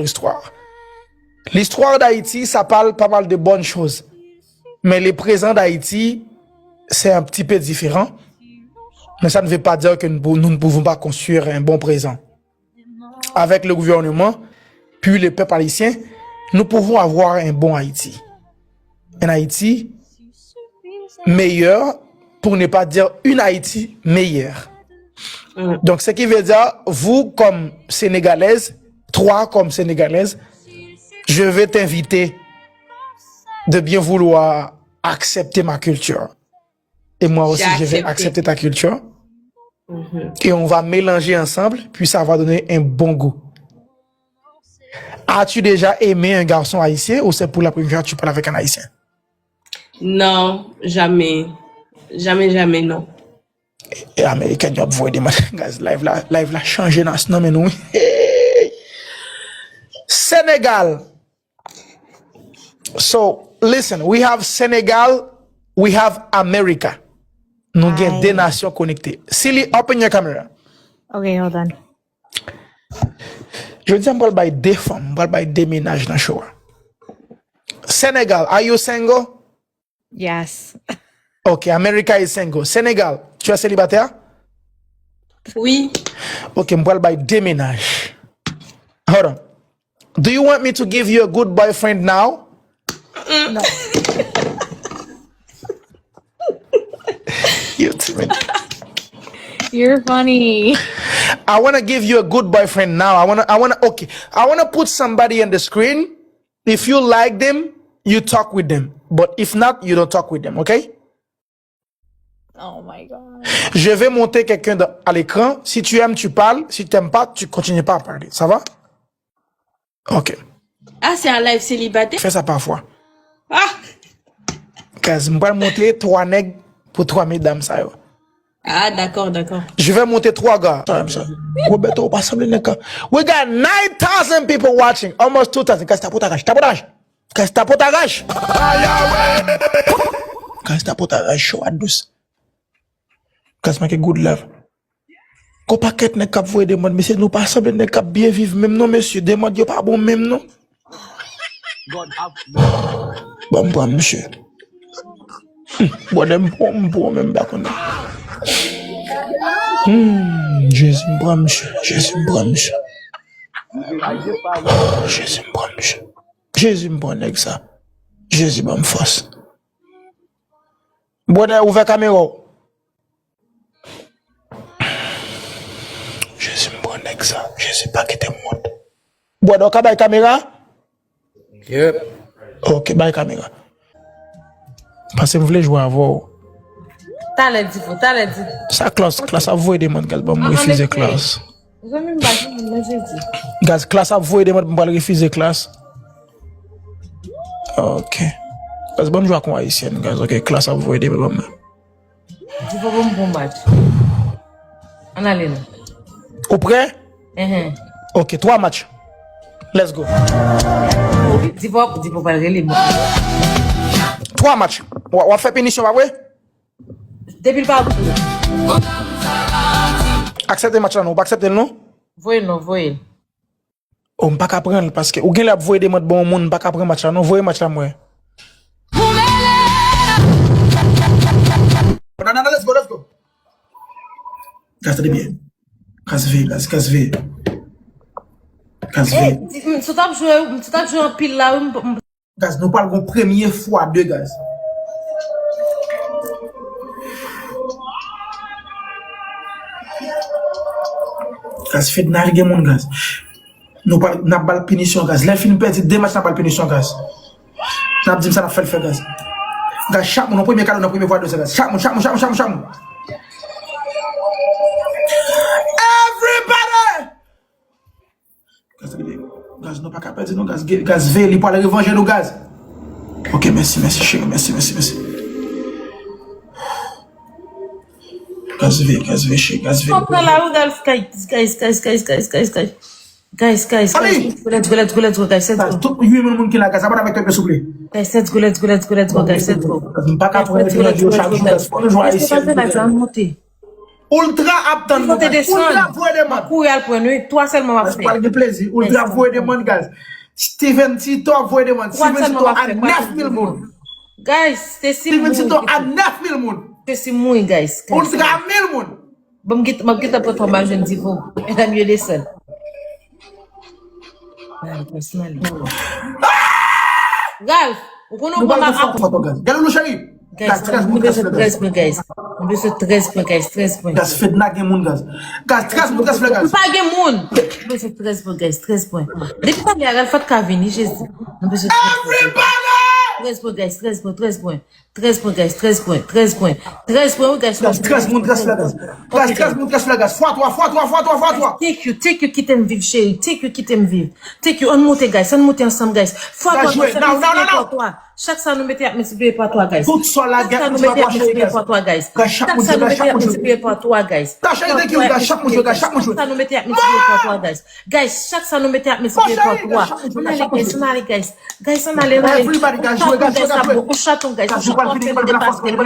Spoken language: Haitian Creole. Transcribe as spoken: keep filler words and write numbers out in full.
histoire. L'histoire d'Haïti, ça parle pas mal de bonnes choses. Mais le présent d'Haïti, c'est un petit peu différent. Mais ça ne veut pas dire que nous, nous ne pouvons pas construire un bon présent. Avec le gouvernement, puis le peuple haïtien, nous pouvons avoir un bon Haïti. Un Haïti meilleur, pour ne pas dire une Haïti meilleure. Donc, ce qui veut dire, vous comme Sénégalaise, toi comme Sénégalaise, je vais t'inviter de bien vouloir accepter ma culture. Et moi aussi, je vais accepter ta culture. Et on va mélanger ensemble, puis ça va donner un bon goût. As-tu déjà aimé un garçon haïtien ou c'est pour la première fois que tu parles avec un Haïtien? Non, jamais. Jamais, jamais, non. E ameriken yo ap voye demann gaz. Live la, live la chanje nan nan men nou. Hey! Senegal. So, listen, we have Senegal, we have America. Nou gen de nasyon konekte. Sili, open your camera. Okay, hold on. Jodi a m pral bay de fanm, m pral bay de mennaj nan show a. Senegal, are you single? Yes. Ok, America is single. Senegal, tu es célibataire? Oui. Ok, m pral bay de mennaj. Hold on. Do you want me to give you a good boyfriend now? No. You timid. You're funny. I want to give you a good boyfriend now. I want to, I want to, okay. I want to put somebody on the screen. If you like them, you talk with them. But if not, you don't talk with them, okay? Oh my God. Je vais monter quelqu'un dans- à l'écran. Si tu aimes, tu parles. Si tu n'aimes pas, tu continues pas à parler. Ça va? Ok. Ah, c'est un live célibataire? Fè sa pafwa. Ah! Kaz, m pral montre twa nèg pou twa medam sa yo. Ah, d'accord, d'accord. Je vais monter trois gars. Sa, sa. Roberto, ou pa sanble nèg ka. We got nine thousand people watching. Almost two thousand. Kaz, tapotaj, tapotaj. Kaz, tapotaj. Kaz, tapotaj. Show a dous. Kaz, make good love. Gon pakèt nèg k ap voye demann, mesye, nou pa sanble nèg k ap byen viv menm non, mesye. Demann yo pa bon menm non. Bon, m pran misye. Hmm, bwè, m pran, m pran menm pa konnen. Hmm, Jezi, m pran misye. Jezi, m pran misye. Jezi, m pran misye. Jezi, m pran nèg sa. Jezi, ban m fòs. Bwè, ouvè kamera w. Jezi, m pran nèg sa. Jezi, pa kite m wont. Bwè, w ka bay kamera? Yep. Ok, bay kamera. Paske m vle jwe avè w. Talè Divo, talè Divo. Sa Klass, Klass ap voye demann, gad, ban m refize Klass. Zanmi m pa gen moun nan jedi. Gaz, Klass ap voye demann, m pral refize Klass. Ok. Gaz, ban m jwe ak yon Ayisyen, gaz. Ok, Klass ap voye demann, ban m. Divo, bon, bon match. Ann ale non. Ou prè? Enhen. Ok, twa match. Let's go. Divo, Divo pral rele mwen. Twa match. W w ap fè pinisyon, pa vre? Depi l pa pou. Aksepte match la non, ou pa aksepte l non? Voye l non, voye l. Oh, m pa ka pran l paske ou genlè ap voye demann ba yon moun, m pa ka pran match la non, voye match la m wè. Let's go, let's go. Gaz, tande byen. Gaz veye, gaz, gaz veye. Gaz veye. M sot ap jwe, m sot ap jwe anpil la, wi, m Gaz, nou pral gon premye fwa de gaz. Gaz, Fedna gen moun gaz. Nou pral, n ap ba l pinisyon gaz. Lè l fin pèdi de match, n ap ba l pinisyon gaz. N ap di m sa n ap fè l fè gaz. Gaz, chak moun, nan premye kado, nan premye fwa de gaz. Chak moun, chak moun, chak moun, chak moun, chak moun. Everybody! Gaz, gaz, nou pa ka pèdi non, gaz, gaz veye, li pral revanje nou, gaz. Ok, mèsi, mèsi, cheri, mèsi, mèsi, mèsi. Gaz veye, gaz veye, cheri, gaz veye. Konpran la, wi, gaz, guys, guys, guys, guys, guys, guys, guys. Guys, guys, guys, let's go, let's go, let's go, guys, let's go. Tout uit mil moun ki la, gaz, abone avèk pèp, souple. Guys, let's go, let's go, let's go, let's go, guys, let's go. M pa ka pran yo chak jou, gaz, fò nou jwe ayisyen. Let's go, let's go, let's go. Ultra ap tann nou, guys. Ultra ap voye demann. Kouri al pran wi. Twa sèlman w ap fè. Pral gen plezi. Ultra ap voye demann, guys. Steven Tito ap voye demann. Steven Tito a nèf mil moun. Guys, Stacy mouri. Steven Tito a nèf mil moun. Stacy mouri, guys. Ultra a mil moun. Bon, m ap gentan pran twa m al jwenn Divo. Medam yo desann. Ralph, ou konnen ou pral fè fwa twa, guys. Gade nou, cheri. Guys, mwen bezwen trèz pwen, guys. Mwen bezwen trèz pwen, guys. Trèz pwen. Guys, Fedna gen moun, guys. Guys, trèz moun, trèz pwen, guys. M pa gen moun. Mwen bezwen trèz pwen, guys. Trèz pwen. Depi talè a, Ralph pa t ka vini, Jezi. Mwen bezwen trèz pwen. Trèz pwen, guys. Trèz pwen, trèz pwen. Trèz pwen, guys, trèz pwen, trèz pwen. Trèz pwen, wi, guys. Guys, trèz moun, trèz pwen, guys. Guys, trèz moun, trèz pwen, guys. Fwa twa, fwa twa, fwa twa, fwa twa. Thank you, thank you, kite m viv, cheri. Thank you, kite m viv. Thank you, ann moute, guys. Ann moute ansanm, guys. Fwa twa, guys, ann moute fwa twa. Chak sa nou mete ap miltipliye pa twa, guys. Tout sa la gen, nou mete ap miltipliye pa twa, guys. Chak sa nou mete ap miltipliye pa twa, guys. Chak sa nou mete ap miltipliye pa twa, guys. Guys, chak sa nou mete ap miltipliye pa twa. Ann ale, guys, ann ale, guys. Guys, ann ale, ann ale. Ou chaton, guys, ap bon. Ou chaton, guys. Ou chaton ap fè nou depase, wi.